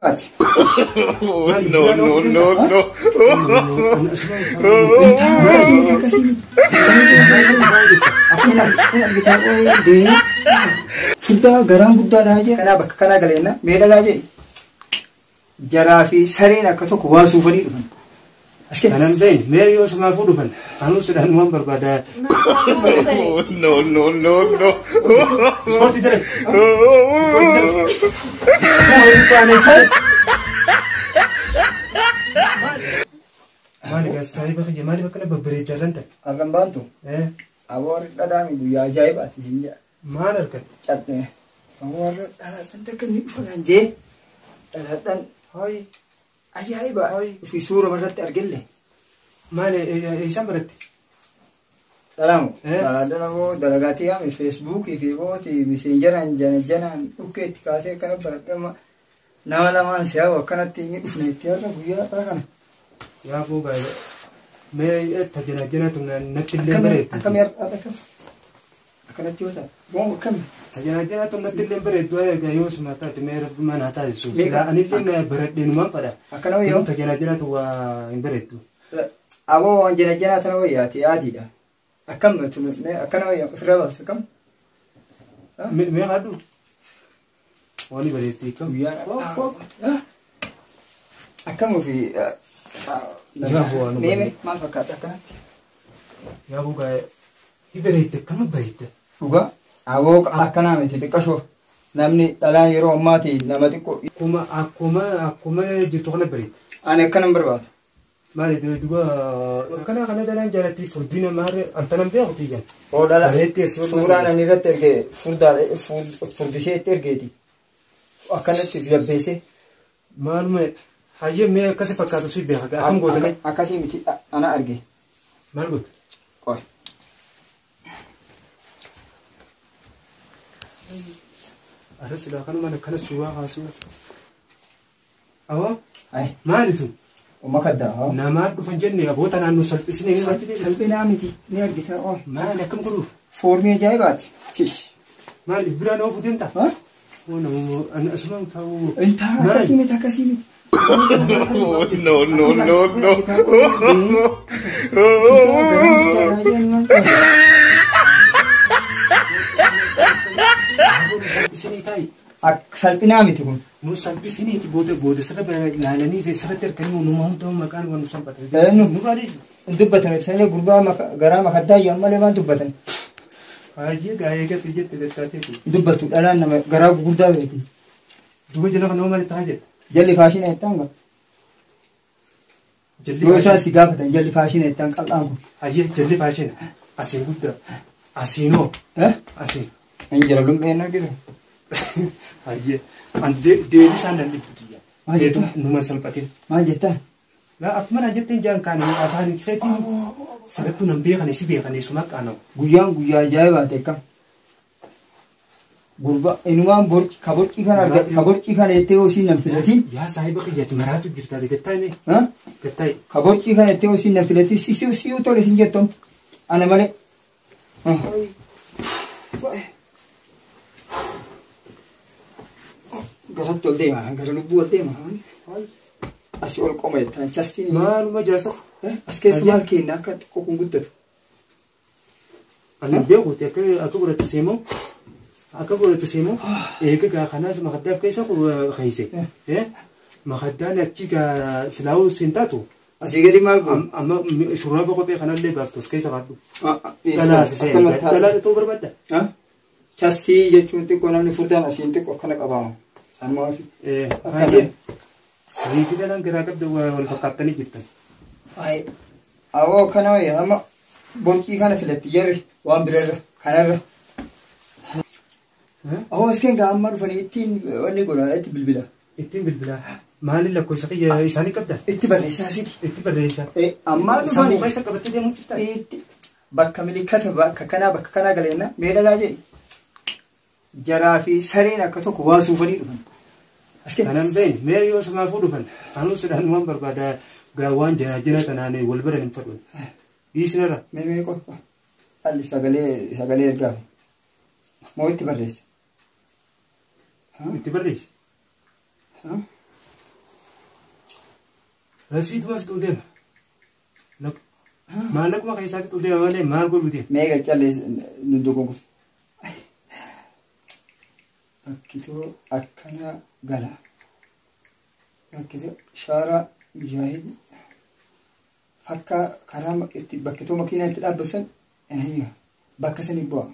Ati. No, no, no, no. Furdaa garaan guddaadhaa jee. Kanaa bakka kanaa galeenna mee dhalaa jee. Jaraa fi sareen akka tokko waa suufanii dhufan. As kenna. Kanan beekne mee yoo sumaafuu dhufan anuu sidhaan waan barbaada. No, no, no, no. Ispoortii dalagu. Maali gaa saayiba kiyya maaliif akkana babbareechaa jirtan? Arran baantu. Aboo warri dhadhaami guyyaa ajaa'ibaati isin jedha. Maal argatte? Cabne. Aboo warra dhadhaan takka ni dhufanaan jee. Dhadhaan Hayi. ajaa'iba. Ofii suura irratti argelle. Maali eessaan baratte? Dhalamu. Eh. Dhalaadhaan aboo dalagaatii yaame feesbuukii fi booti miseenjaraan jana janaan dhukkee itti kaasee akkana baradhama. Nama lamaan si'aawu akkanatti inni dhufne itti har'a guyyaa har'aa kana. Yaa boo gaa'ela. Mee tajaajila tun natti illee bareeddu. Akkamii har'a akkam? Akkanatti yoo ta'u. Boon akkami? Tajaajila tun natti illee bareeddu egaa yoo suma taate mee rabbi mana taasisu. Mee- Silaa anillee baradheenumaan fadha. Akkana wayyoo? Tajaajila tun waa hin bareeddu. Aboo waan jana janaa tana wayyaati adiidha. Akkam tun mee akkana wayyaa ofirraa baasa akkam? Mee haadhu? Waan bareeddi kam? Guyyaan akkam ofii Yaa boo waan mee mee maal fakkaata akkanatti? Yaa boo gaa'ela. Hi bareedde akkama bareedde. Dhugaa aboo akkanaa miti xiqqashoo namni dhalaan yeroo ammaati nama xiqqoo Akkuma akkuma akkuma jirtu kana bareedde. ani akkanan barbaadu. Maali duuba akkana kana dhalaan jaalatti furdina maarree antanan beeku xiyyan. Oo dhala Bareeddee si wal suuraan ani irratti erge furdaa furdishee itti ergeeti. Akkanatti jabbeessee. Maaluma hayyee mee akkasi fakkaatu si beeka akkam gootame Akkasii miti ana arge. maal goote? Qoy. Arra silaa kanuma akkana suuraa kaasuu. Awoo Ay maali tun? Uma kaddaa. Namaa dhufan jenne aboota naannoo salphisne inni achi deebise. Salphinaa miti ni argita. Oh. Maali akkam godhuuf? Foormii ajaa'ibaati. Tish. Maali biraan oofu deemta? Ha? Oo nama asuma ta'uu. Intaa akkasii miti akkasii miti. No, no, no, no. Salphisinii taa'i. Salphinaa miti kun. Nu salphisiniiti booda booda sirra laalanii sirratti harkanii numa hunda maqaan waan nu salphatan. Nurraa dhiisi. Hin dubbatan isaanii gurbaa garaa makaddaa jiran malee maal dubbatan? Hayyee gaa'ee gatti jette dattaateeti. Hin dubbatu dhalaan nama garaa gurguddaa beeki. Duuba jala kan nama maali ta'a jette? Jalli faashina jettaan gaa. Jalli Yoo isaan faashina. si gaafatan jalli faashina jettaan qal'aan kun. Hayyee jalli faashina. Asiin guddaa. Asiinoo. Eh? Asiin. Hin jira lummeen argitu. Hayyee. An deebii isaan nan dhibbu xiyya. Maal jettaa? Numa salphatin. Maal jettaan? Laa akkuma naan jetteen jaan kaane afaan keetiin sirrattuu nan beekane si beekane suma qaanamu. Guyyaan guyyaa ajaa'ibaati akkam. Gurba inumaan borci ka borcii kana arga ka borcii kana jettee yoo isiin nan filatiin. Yaa saahiba kiyyaati maraatu jirtaati gattaa'e mee? Ha? Gattaa'e. Ka borcii kana jettee yoo isiin nan filatiin si si si tole isin jettoon ana malee. Gasatti ol deema gara lubbuu ol deema. Asii ol qoma jettaan chastiin. Maaluma jaasa? As keessa maal kenna akka xiqqoo kun guddatu. Ani beekuti akka akka godhatu seemoo akka godhatu seemoo eega gaa kanaas makaddaaf keessa keesse. Makaddaan achi gaa silaa'uu siin taatu Asii gadi maal goona? amma shurraaba kophee kanallee baaftu as keessa baadhu. Dhalaa si seeni dhalaa ta'uu barbaadda. Chastii jechuun xiqqoo namni furdaan asiin xiqqoo akkana qabaama. Sanumaa fi. Baay'ee. Sanii fi dhalaan garaa qabda wal fakkaattanii jirtan. Awoo kana wayya amma borcii kana filatti jarri waan biraarra kanarra. Awoo iskeen gaa amma dhufanii ittiin wanni godha itti bilbila. Ittiin bilbilaa. Maali lakkoofsa kiyya isaanii qabda? Itti barreessaa siti. Itti barreessaa. Ammaa Sammuu dhufanii keessa qabattee deemuu jirtaa? itti bakka milikata bakka kanaa bakka kanaa galeenna mee dhalaa jee. Jaraa fi sareen akka tokko waa suufanii dhufan. As kenna. Kanan beekne mee yoo sumaafuu dhufan anuu sidhaan waan barbaada gaa waan jira tanaan wal baran hin fedhu. Dhiisinarra. Mee mee qofa. Dhalli sagalee sagalee ergaa. Moo itti barreessa? Itti barreessi. Ha? Rasiiduma fixuu deema. Maallaquma keessaa fixuu deema malee maal godhuu deema? Meeqa callee nu dogongof. Bakkitoo akkana gala. Bakkitoo shaara mujaahid fakka karaa itti bakkitoo makiinaa itti dhaabbatan bakka sanii bu'a.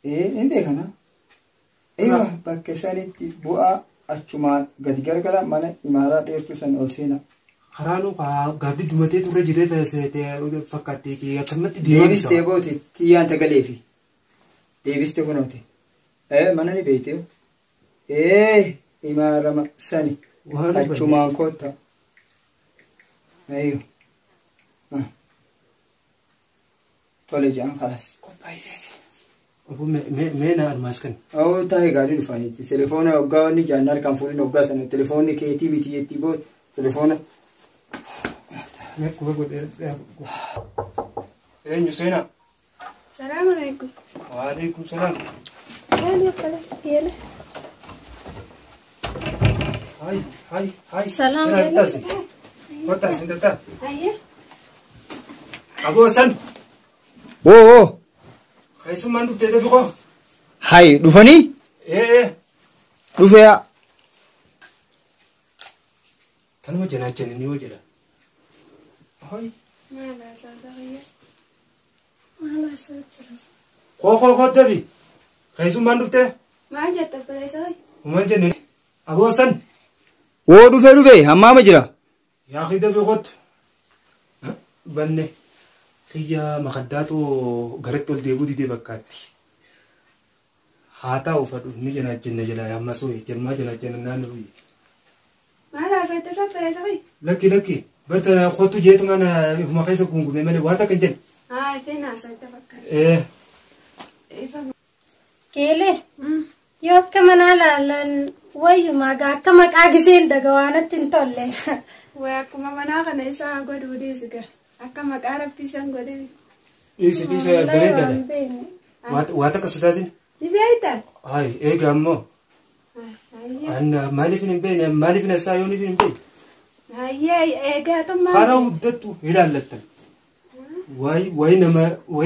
Hin beekana. Bakka isaanitti bu'aa achumaan gadi gargala mana imaaraa dheertuu san ol seena. Karaanuu gaaddi dumatee turre jiree fakkaatee akkanumatti deemaa Deebistee boote xiyyaan tagaleefi. Deebistee kunooti. Mana ni beekte. Imaarama sani. Achumaan kotta. Ayyo. Tole jedhan kalas. Qophaa'ee. Mee na armaas kan. Awoo taa'ee gaarii dhufanitti. Telefoona hoggaa wanni jaan harkaan fuudhin hoggaa sana telefoonni keetii miti jettii booda telefoona. Mee kuba godhee. Eenyu seenaa? Salaamu alaikum. Waalaikum salaam. Maali akkana yeela. Hai hai hai. Salaam alaikum. Kottaa sin tattaa. Ayyee. Aboo san. Woo woo. Keessummaan dhuftee dafi koo. Hai dhufanii? Ee. Dhufee. Tanuma janaachanii ni hojjedha. Hai. Maal haasaa fayyaa? Maal haasaa jira? Koo koo koo dafi. Keessummaan dhuftee? Maal jetta obboleessa hoyi? Uumaan jenne. Aboo san. Woo dhufee dhufee hammaama jira. Yaa dafi kottu. Banne. Kiyya makaddaatu garatti ol deebuu didee bakkaatti. Haa ta'u fadhu ni janaajjanna jalaa ammas hoyi jarmaa janaajjanna naannoo hoyi. Maal haasaa itti obboleessa hoyi? Lakki lakki barta kottu jeetumaan ifuma keessa gungume malee waan takka hin jenne. Haa ifeen haasaa itti fakkaata. Keelee yoo akka manaa laalan wayyumaa gaa akka maqaa giseen daga waanatti hin tolle. Waa akkuma manaa kana isaa godhuu dhiisi gaa. Akka maqaa rabbii isaan godhee. Dhiisi dhiisi bareedaadha. Waa takka sodaatin. Ni beektaa? Hayi eega ammoo. Maaliif hin beekne maaliif hin hassaa yoon hin beekne. Hayyee eegaa tummaa. Karaa huddattu ilaallattan. Wayi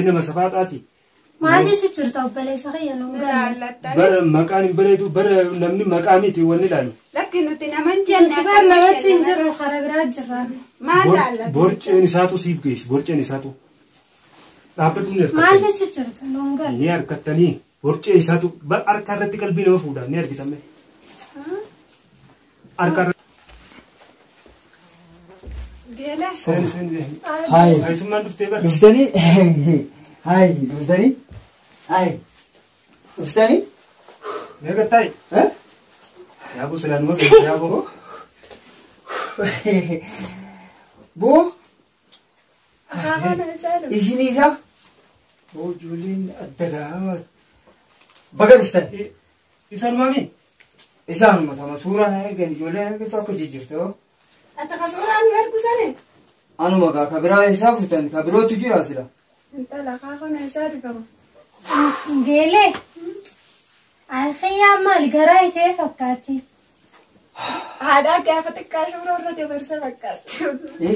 nama safaadhaati. Maal jechuun jirta obboleessa kiyya nuun galle. Bara maqaan hin bareedu bara namni maqaa miti wanni ilaalu. Lakki nuti nama hin jenne. Nuti bara namatti hin jirru karaa biraa jirra. Maal laallata? Borceen isaatu siif geessi borceen isaatu. Dhaabbatu ni harkattanii. Maal jechuun jirta nuun galle. Ni harkattanii borcee isaatu harka irratti qalbii nama fuudha ni argitame. Harka irratti. Geela. Seen seen. Hayi. Keessummaan dhuftee bara. Dhuftanii. Hayi dhuftanii. Hayi dhuftanii. Meeqa taa'i? Yaaboo silaan ma beektu yaaboo. Boo. Isin isaa. Boo ijoolleen adda gahaa. Baga dhuftan. Isaan maami? Isaanuma tama suuraan eegan ijoolleen argitu akka jijjiirte hoo. Ati ka suuraan nu ergu sani? Anuma gaa ka biraa isaa fuutan ka birootu jira sila. Intala kaakuna isaa dhufamu. Geelee. Xiyyaa maal garaa itee fakkaatti? Haadhaa gaafa xiqqaa suuraa irra dabarsa fakkaatti.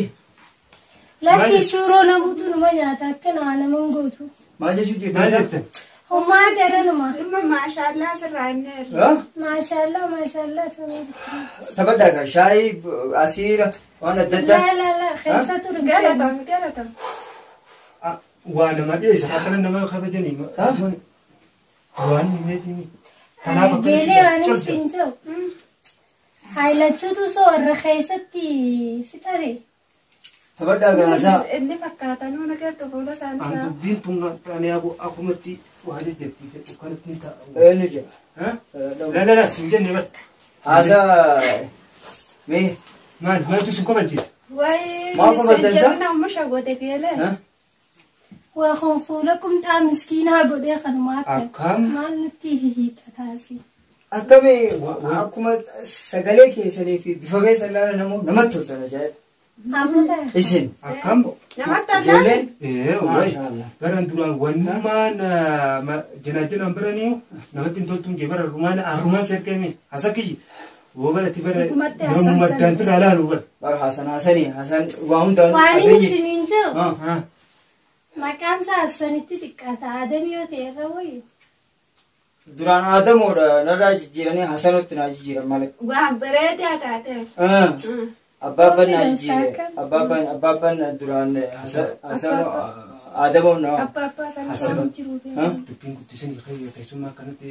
Lakki suuroo namoota numa nyaata akka nama hin gootu. Maal jechuun jirta? Maal jettan? Homaa garanuma. Dhimma maashaallaa sirraa inni irra. Maashaallaa maashaallaa. Taphadhaa kan shaayii asiira waan adda addaa. Laa laa laa keessa ture. Galatoomi galatoomi. Waa nama dhiyeessa akkana nama kabajanii. Waan meetii. Kanaaf akka Geelee waan hin jiru. Haayilachuutu soo warra keessatti fixate. Taphadhaa gaasaa. Inni fakkaata nuuna keessa fuula isaanii. An dubbiin tun ani akkumatti waa jajjabtii fedhu kanatti ni ta'a. Eenyu jira? La la la sin jenne bar. Haasaa mee Maal maaltu sin kobalchiisa? Wayi Maal kobalchiisa? jabina uumasha goote geelee. Waa kun fuula qumxaa miskiinaa godhee kanuma akka. Akkam? Maal nutti hiixataasi? Akkamii akkuma sagalee keessanii fi bifa keessa ilaala namoota namatti tolchan ajaa'iba. Amma ta'a. Isin. Akkam? Namatti tola. Ijoolleen. Wayi. Baran duraan wannummaan janaajjanaan baranii namatti hin toltuun jee bara rumaan arrumaan serqeeme asakiyyi. Wobalati bara Dhugumatti namuma Hasan addaan tura laalu bara. Bara Hasan Hasani Hasan waa hundaan Waan inni isiniin jiru Ah. maqaan isaa Hassanitti xiqqaata. Adam yoo ta'e irra wayyu. Duraan Adamoodha narraa jijjiiranii Hasanutti naa jijjiiran malee. Waan bareedaa taate. Abbaabbaan naa jijjiire. Abbaabbaan duraan Hasan Adamoon naa. Abbaa abbaa sana Hasan. qabu jiru. Dubbiin guddisanii keessummaa akkanatti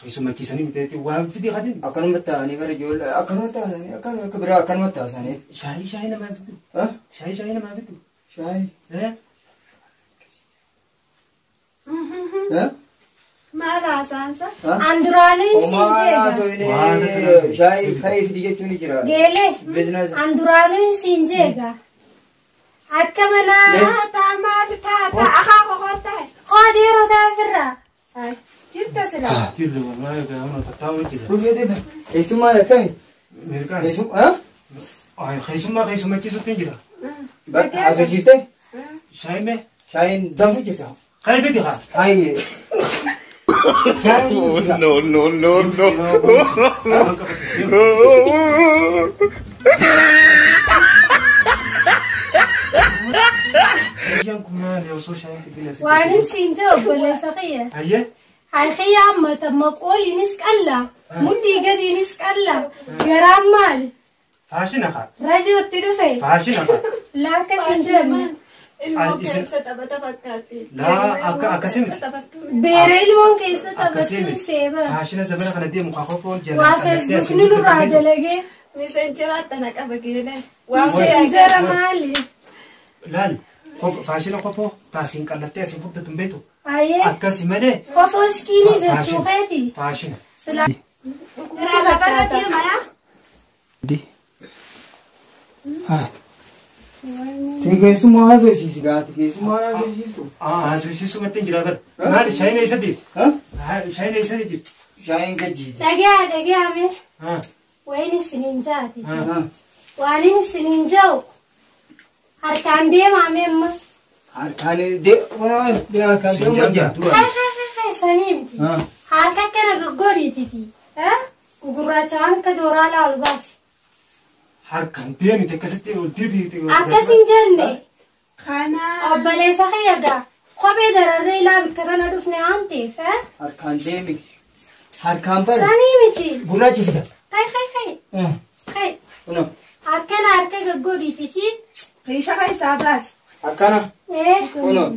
keessummachiisanii miti waan fidii kadhin. Akkanumatti ta'anii bara ijoollee akkanumatti ta'anii akka biraa akkanumatti ta'anii. Shaayii shaayii namaa fiddu. Shaayii shaayii namaa fiddu. Shaayii. Eh? Maal haasaansa? An duraanuu hin siin jeega. Waan akkana Shaayii karee fidi jechuun ni jira. Geelee. Bizinees. An duraanuu hin siin jeega. Akka manaa Taataa maali taataa ahaa kokoo taa'e. qoodii yeroo taa'e Jirta silaa. Jirre wallahi gaafana tattaa'u jira. Dhufee dhufe. Keessummaa akkami? Meerqaan. Keessummaa? Keessummaa keessummachiisutti hin jira. Haasofsiiftee? Shaayii mee? Shaayiin danfu jirta. Kan fidi haa. Shaayii. Shaayiin. No, no, no, no. Guyyaan kun maali osoo shaayiin fidin asii. Waan hin siin jiru obboleessa kiyya. Hayyee. Harkiyya hammata maqooliinis qallaa mudhii gadiinis qallaa garaan maali? Faashina haa. Rajootti dhufe Faashina haa. laakka siin jedhamu. Ilmoo keessa taphata fakkaatti. Laa akka akkasii miti. Beera ilmoon keessa Akkasii taphattuun miti. seeba. Faashina zamana kana deemu kakofoon jala. Waa feesbuukni nurraa dalagee. Miseenjeraatti na qaba geelee. Waa Miseenjera maali? Laal faashina kofoo taasiin qallattee asiin furdatu hin beektu. Ayyee Akkasi malee. kofoo iskiinii jechuu keeti. Faashina. Silaa. Irraa lafarra deema yaa. Keessummaa haasofsiisi gaati. Keessummaa haasofsiistu. Haasofsiisumatti hin jira bara. Maali shaayiin eessa deemti? Shaayiin eessa jirti? Shaayiin gajjiiti. Dhagaa dhagaa mee wayin isiniin jaati. Waan isiniin jiru harkaan deemaa mee amma. Harkaan deemaa kan deemu jira. Hai hai hai hai sanii miti. Harka akkana goggoriititi. Gugurraacha waan akka dooraa laalu baasi. Harkaan deemite akkasitti ol deebiite. Akkas hin jenne Kana. obboleessa kiyya gaa kophee dararree ilaa bikka kana dhufne waan ta'eef. Harkaan deemi. Harkaan bara. Sanii miti. Gurraacha fida. Hai hai hai hai Kunoo. akkana harka goggoriititi. Riisha keessaa baasi. Akkana. Kunoo.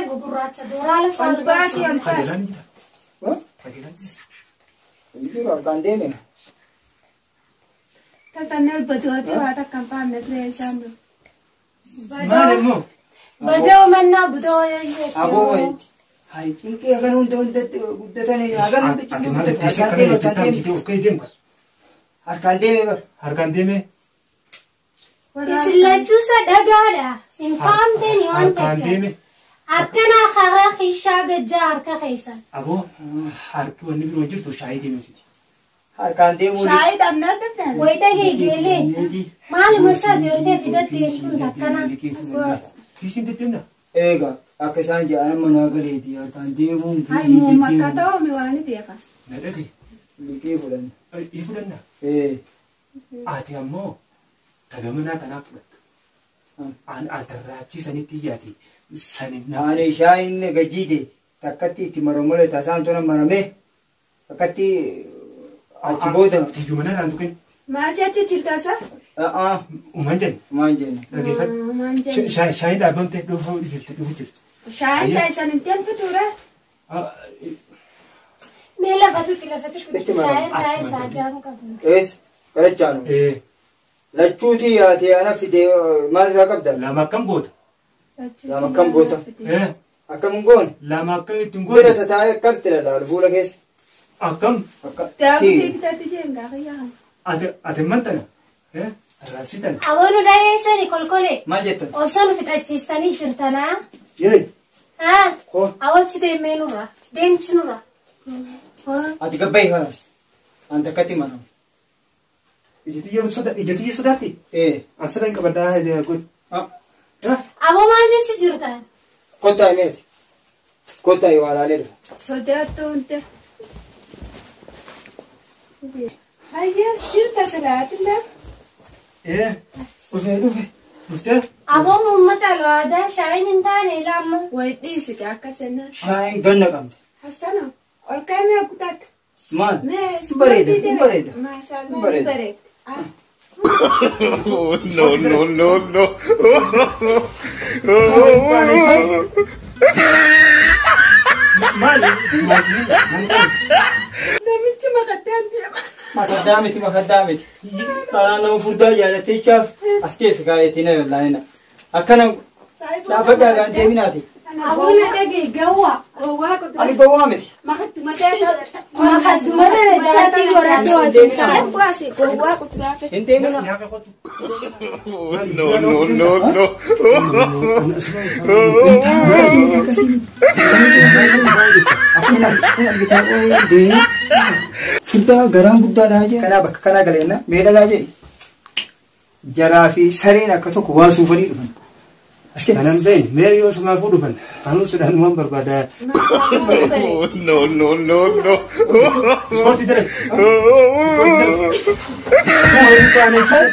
Gugurraacha dooraa lafa Ol baasi ol baasi. Qajeelaan ni jira. Qajeelaan ni jira. Jiru harkaan deeme. Tatanne ol badooti waa takka hin faamne ture isaan dura. Maali immoo? Badoo mannaa budoo yooyyee. Aboo hai cinqee hagan hunda hundatti guddatanii hagan hunda Ati cinqee maal guddatan teessee harkaan akkana deeme jettaa harkaan deeme miti of ka'ee deemu. Harkaan deeme bara. Harkaan deemee. Isin lachuusa dhagaadha. Hin faamteeni waan Harkaan takka. deeme. Akkana karaa kiishaa gajjaa harka keessan. Aboo harki wanni biroo jirtu shaayii deemee fiti. Harkaan deemuu. Shaayii dhabnaa dhabnaa. Wayi dhageegeelee. Maaluma isaati yoo ta'e fidatti kun takkana. Kiisiin deddeemna. Eega akka isaan jedhan amma naa galeeti harkaan deemuun Hai kiisiin muummaa akka deddeemuun. ta'u mi waan beeka. Na dhagaye. Liqii fudhanne. Ii fudhanna. Ee. Ati ammoo tagamanaa tanaaf fudhatta. An atarraachisanitti iyyaati. Sani na. Ani shaayiin gajjiite takkatti itti maramule taasaan tona marame takkatti achi booda. Tiyyuma narraan tuqin. Maal jechi jirtasa? Uumaan jenna. Maan jenna. Dhageeffadhu. Maal jenna? Shaayiin dhaabamtee dhufuu jirti dhufuu jirti. Shaayiin ta'isan hin deemtu Mee lafa tuqi lafa tuqi. Itti marama. Shaayii taa'ee saagaan qabu. Ees galachaanu. Lachuutii yaatee ana fidee maal irraa qabda? Lama akkam goota? Lama akkam goota? Akkam hin goone? Lama akkam ittiin Bira goone? tataa'ee akkamitti ilaalu fuula keessa. Akkam? Akka. Daawwitii bitatti jeen gaafa yaa. Ati ati mantana? Raasii tana? Aboonu dhageessani kolkolee. Maal jettan? Obsa nu fixachiistanii jirtanaa. Yee. Haa. Koo. Awwachi deemee nurra. Deemchi nurra. Ati gabbayi kanas. An takkatti maramu. Ija tiyya sodaatti? Ee. An sada hin qabadhaa godhi. Aboo maal jechi jirtan? Kottaa meeti. Kottaa waa laalee dhufa. Sodaattuu hundi. Hayyee jirta silaatillee. Ee Dhufee dhufe. Dhuftee? Aboon uummata alwaadaa shaayiin hin taane ilaama. Wayi dhiisi gaa akka jennaan. Shaayiin ganna qabdi. Hassana ol kaa'imee kutakka. Maal? Mee Bareeda, bareeda. Maashaallah Bareeda. bareeda. Ah. No, no, no, no. Maali? Namichi makaddaan deema. Makaddaa miti makaddaa miti. Kanaan nama furdaa jaalatteechaaf as keessa kaa'eetii na laayina. Akkana dhaabbadhaa gaan deeminaati. Aboon dhagee gawwa. Gowwaa kutu. Ani gowwaa miti. Makadduma ta'e. Makadduma tana jaartii godhadhu wajjin ta'a. Gowwaa gowwaa kutu gaafa. Hin deemina. No, no, no, no. Furdaa garaan guddaadhaa jee. Kanaa bakka kanaa galeenna meedhalaa jee. Jaraa fi sareen akka tokko waa suufanii dhufan. As kenna. Kanan beeni mee yoo sumaafuu dhufan anuu sidhaan waan barbaada. No, no, no, no. Ispoortii dalagu. Horii qaanessan.